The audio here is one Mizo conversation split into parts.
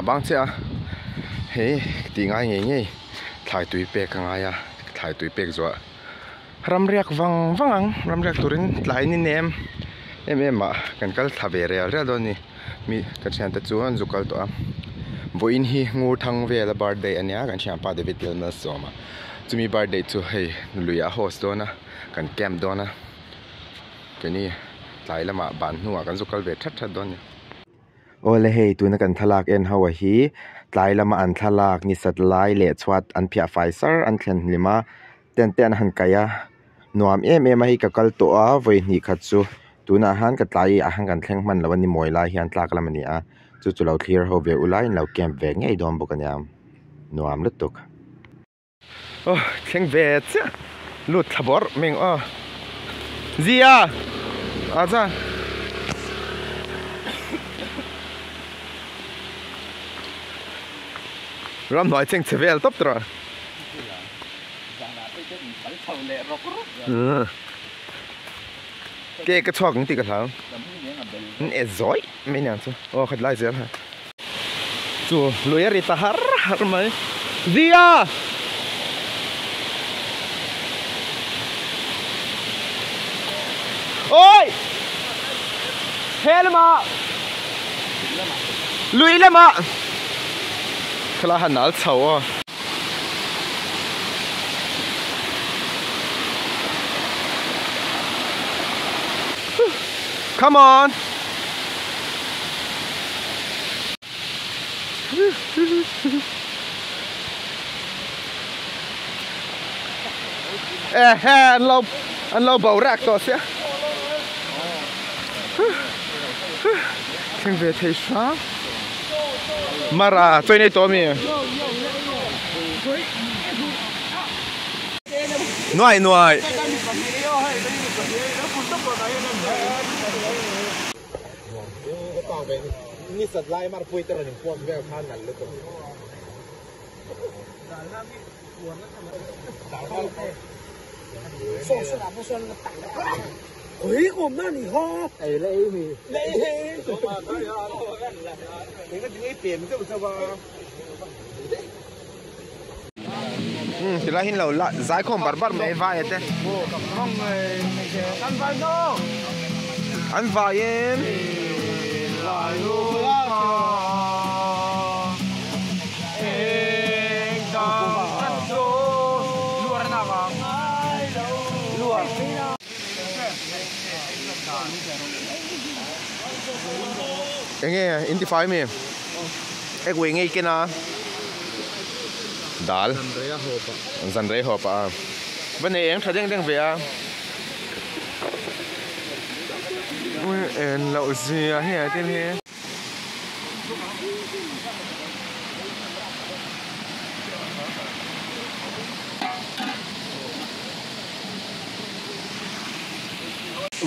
A bang chiah a hei tih ngai ngei ngei thlai tui pek a ngai a thlai tui pek zuah ram riak vang vang ang ram riak turin tlai ni nem em em ah kan kal thla ve rial rial dawn a ni mi ka thiante chu an zu kal tawh a vawiin hi ngur thang vel a birthday a nia kan thianpa David Lalmalsawma chumi birthday chu hei lui ah host dawn a kan camp dawn a keini tlai lamah ban hnuah kan zu kal ve that that dawn a ni. Awle hei tuna kan thlalak en ho a hi tlai lama an thlalak ni sat lai leh chhuat an phiah fai sar an thlen hlim a tent te an han kaih a nuam em em a hei ka kal tawh a vawi hnih khat chu tunah han ka tlai ah hian kan thleng hman lo a ni mawi lai hian tlak lam a ni a chu chu lo thlir ho ve ula in lo camp ve ngei dawn bawk a nia nuam lutuk. Aw thleng ve chiah lut thla bawrh mai ang aw Zia a chuan ramhnuai cheng che vel tawp tawh ke ka chhuak ang tih ka hlau an e zawi mai aniang chu aw khat lai zel ha. Chu lui a ri ta har har mai. Zia! Oi! He lamah! Lui lamah! Khala han al chho aw. Come on! Ehe an lo an lo bo rak tawh sia thleng ve thei hrang mara chawi nei tawh ami nuai nuai. Tilai hi an lo zaikhawm bar bar mai vai te an vaiin enge intifai mi ek ui ngei ken a dal zan rei haw pah a va nei eng tha deng deng ve a en loh zia hi a tin hi.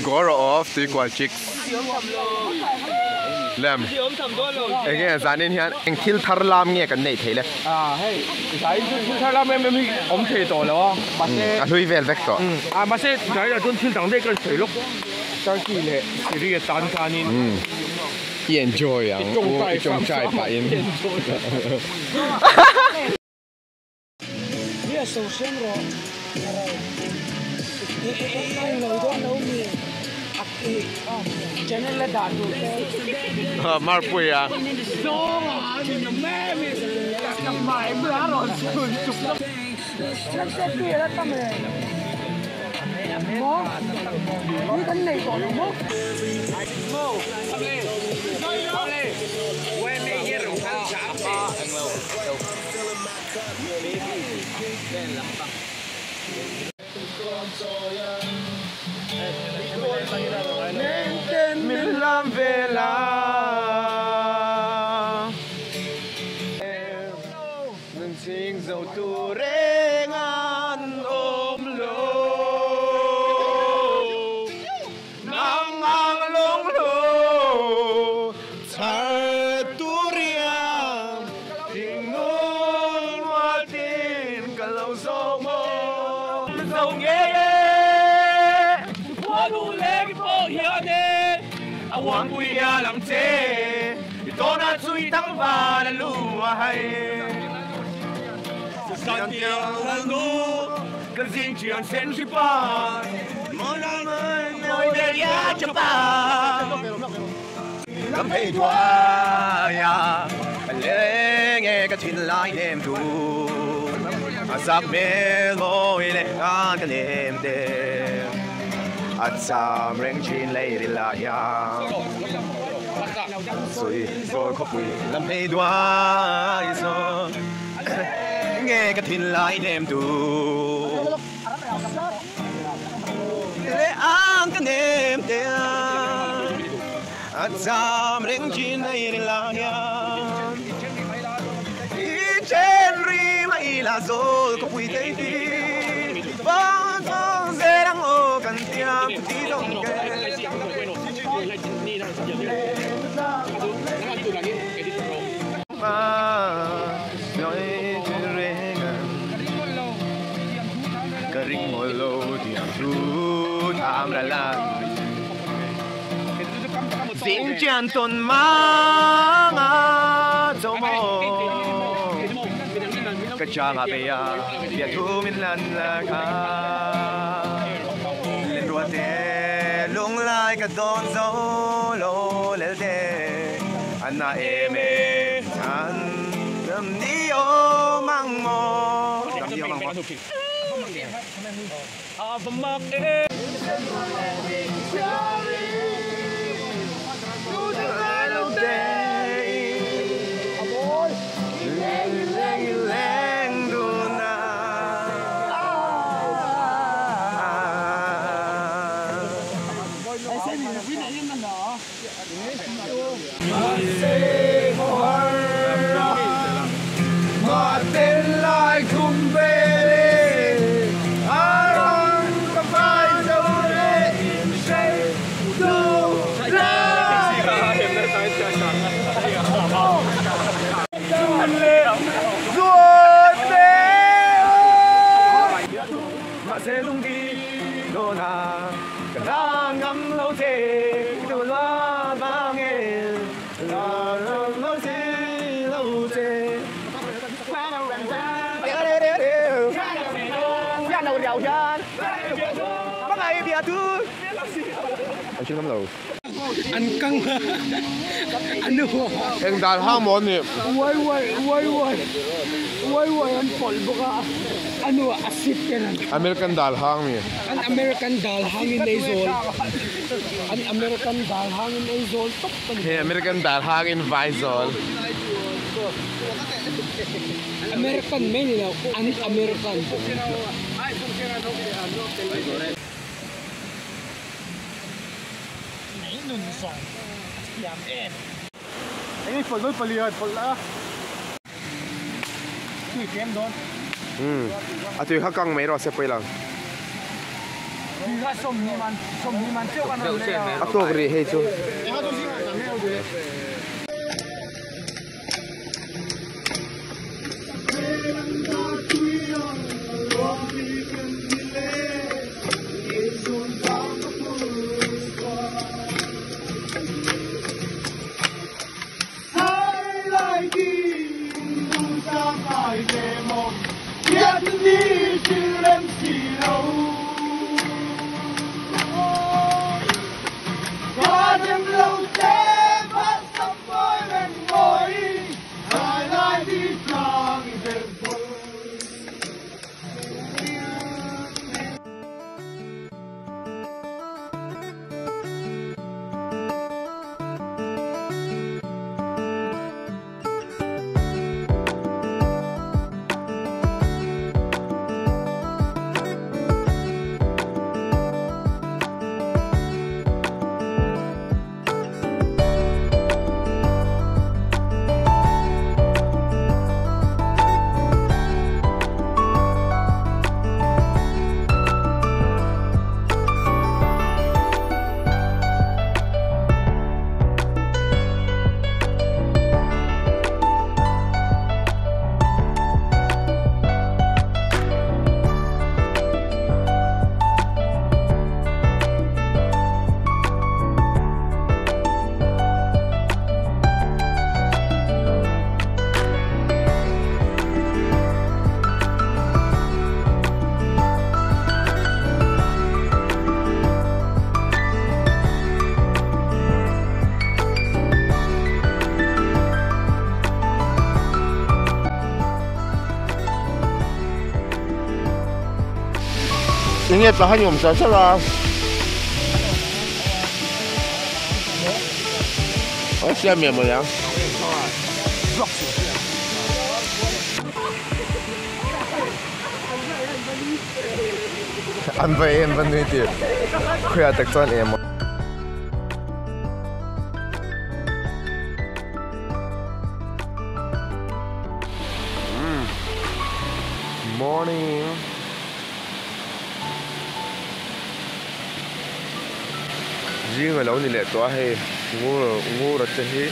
Goro of Tuikual Chicks lem enge zanin hian eng thil thar lam nge kan neih theih le a hei zanin chu thil thar lam em em hi awm thei tawh lo a mahse a hlui vel vek tawh a mahse zanin ah chuan thil dang daih kan sawi lawk Turkey leh Syria tan khanin i enjoy ang i tawngtai pahin. Marpuia. Min lam ve la Nun ching zo tu reng an awm lo Nang ang lung hlu char tur hian Thingnun mual tin ka lo zawk maw Zo ngei e Khuanu leng pawh hian e A uangpui hial ang che. Tona chui tang va la lu hai San tiang la lu Kan jing chian sen ri pa Mo la mai moi de ya cha pa Lam hei tua ya Le nghe ka thin lai nem tu A sak me loi le an ka nem te A cham reng chin lei ri la ya Sui rồi khó quỳ làm hay đoái gió nghe cái thìn lại đem tù lễ an cái nêm tiền giảm reng chín này là nhà trên ri mày là rồi có quỳ tây đi vang vang dễ đang ô cần tiêm tí đồng kê Dinh chan tôn mang a châu mô Cái cha ngà bè à Bia thu min lan la ca Lên rùa tê Lung lai cả đón dấu lô lel tê Anh na em ê Chan Đâm đi ô mang mô Đâm đi ô mang mô Ăn căng ăn được Em đàn hang món nè. Uầy uầy uầy uầy uầy uầy ăn phổi bốc à ăn uống acid cái này. American dal hang nè. Ăn American dal hang in Aizawl. Ăn American dal hang in Aizawl top. Hey, American dal hang in Vizol. American men là ăn American. Anh ấy phật lôi phật liền phật lá tùy kem đó à tùy khác căng mấy rồi sẽ quay lần à tôi cái gì chứ Enge tla han awm sar sar a. A siam em mawle ang. An va em va nui tih khawiah tak chuan em. Morning. Zing a lo ni leh tawh a hei ngur ngur a che hi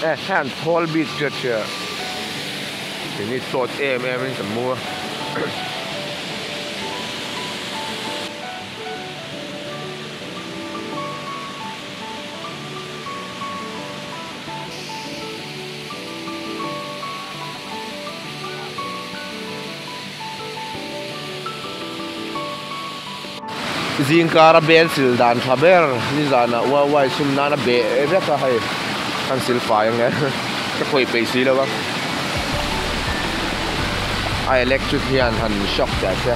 e hei an thawl bik hriat hria keini tawt em em in kan mu a. Zingkara bel sil dan tha ber nizanah uai sum nana beh vek a hei kan sil fai ang e ka khawih peih si lo a a electric hian han shock teh se.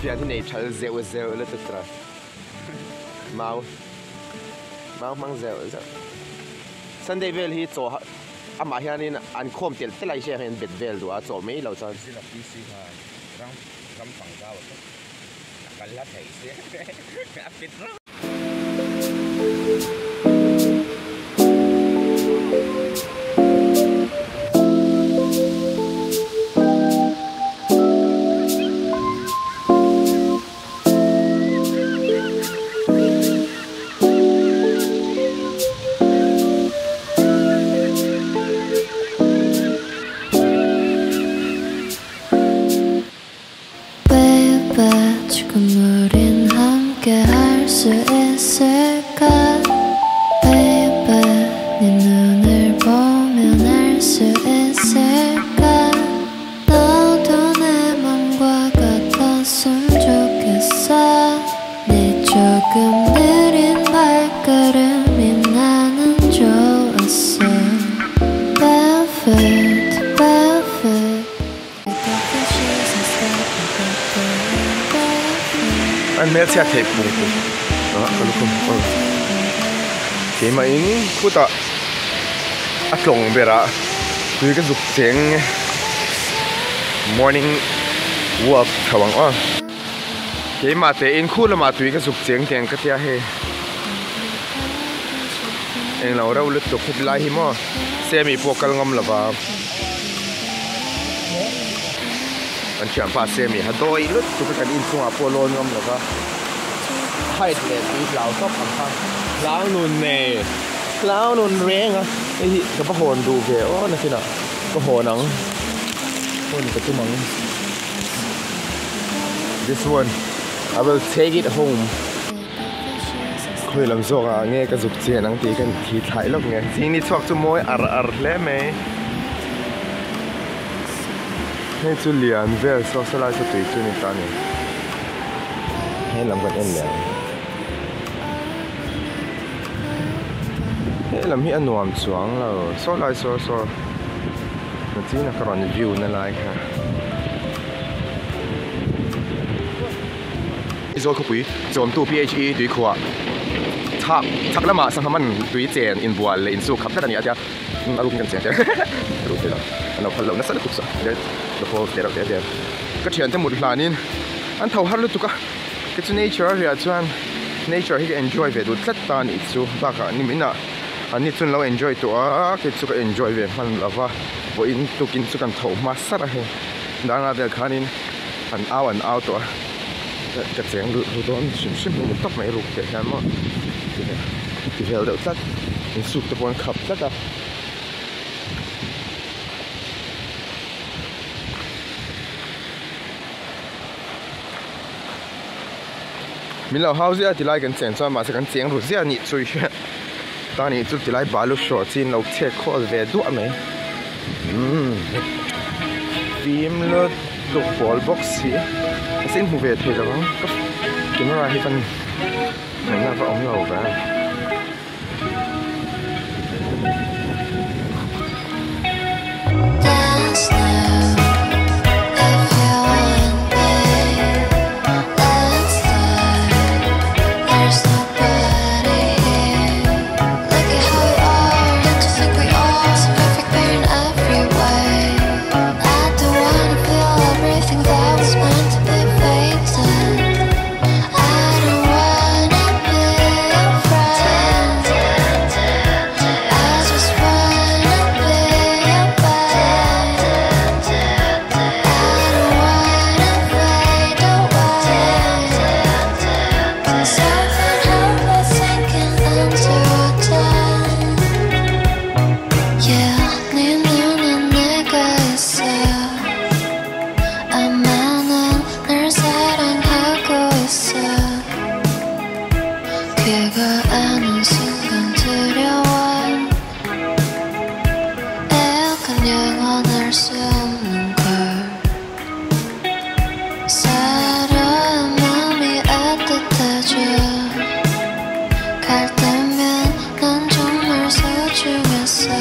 Fian hi nei thal zeuh zeuh la chutra mau mau hmang zeuh zeuh Sunday vel hi chaw amah hianin an khawm telh telh a i hriat hian bet vel duh a chaw mai lo chuan Baby 지금 우린 함께 할 수 있을까 Baby 네 눈을 보면 알 수 있을까 너도 내 맘과 같았으면 좋겠어 네 조금 느린 발걸음이 나는 좋았어 Barefoot, barefoot An hmel chhiat theih pung pung ah ka lukhum aw keimah in khutah a tlawng berah tui ka zuk cheng morning walk tho ang aw keimah te in khu lamah tui ka zuk cheng tih ang ka tia hei englo reuh lutuk heti lai hi maw semi pawh kal ngam lova. Kan thianpa Semi ha dawi lut tuk a kan inchungah pawh lawn ngam lo va, height leh tui hlau tawp ang kha. Hlau nun nei, hlau nun reng a, hei hi ka va hawn duh ve aw nakinah ka hawn ang, hawn ka tum ang. This one I will take it home. Khawi lam zawk ah nge ka zuk chian ang tih ka thi thlai lawk nge. Zing ni chhuak chu mawi ar ar hle mai. Hei chu lian vel saw saw lai chu tui chu ni ta ni. He lam kan en leh ang. He lam hi a nuam chuang lo saw lai saw saw nachin a ka rawn view na lai kha. Aizawl khawpui chawmtu PHE tuikhuah chhak chhak lamah sangha man tui chen inbual leh insuk khap tlat a ni a tia a rukin kan cheng tel a ruk thei lo an lo phal lo nasa lutuk sa red the falls te reuh te te ka thiante mut hlanin an tho har lutuk a kei chu nature a riah chuan nature hi ka enjoy ve duh tlat ta a nih chu bakah nimin ah an ni chu an lo enjoy tawh a kei chu ka enjoy ve hman lo va vawiin tukin chu kan tho hma sar a hei danga vel khanin an au an au tawh a. Ka cheng ru dawn hrim hrim hi ni tawp mai ruk teh hian maw ti vel deuh tlat insuk te pawh an khap tlat a. Min lo hau ziah a tilai kan cheng chuan mahse kan cheng ru ziah a nih chu i hria ta nih chu tilai balu hrawh chi in lo chhek khawl ve duah mai umm fim lutuk pawl bawk si mahse in hmu ve thei lo ang ka camera hi van ngaihna va awm lo ve.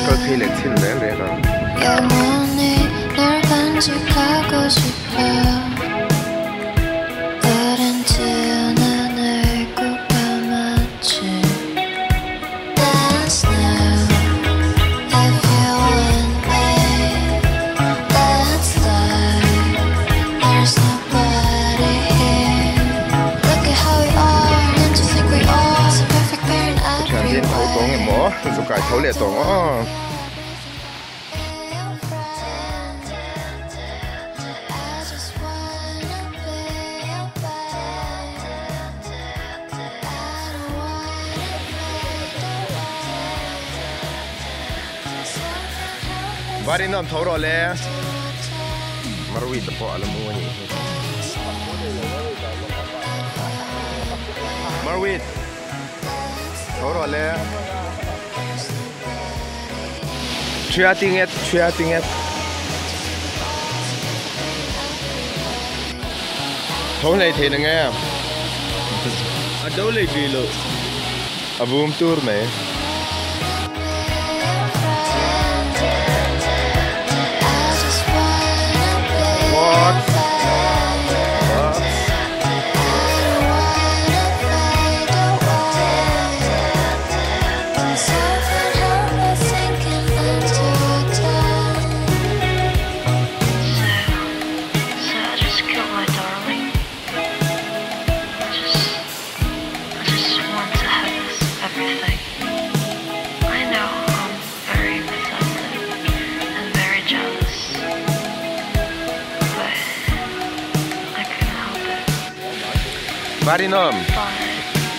Kal phei leh chin reng reng ang. Thian tho tawng emaw zu kai tho leh tawng aw. Bari nuam tho rawh le. Marui te pawh a la mu a nih hi. Marui tho rawh le. Thria tinget thria tinget. Tho hlei thei na nge. A do lei ve lo. A vum tur mai. What? What? Varinom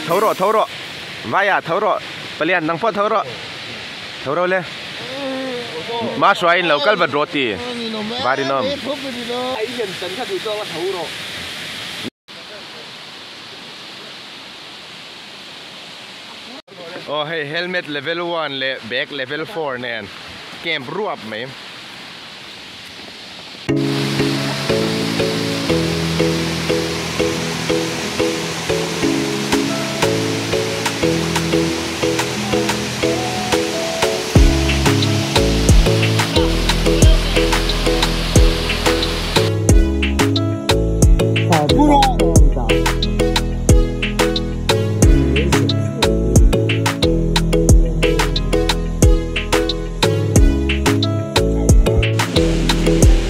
tho rawh tho rawh Vaia tho rawh Palian nang pawh tho rawh tho rawh le Ma hruaiin lo kal vat rawh ti Varinom. Aw hei helmet level 1 leh bag level 4 nen camp ruap mai.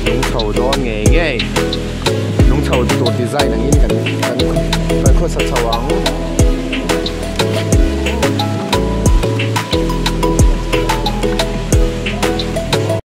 Lungchho dawn ngei ngei lungchho tur design angin kan kan kan khawsa chho ang.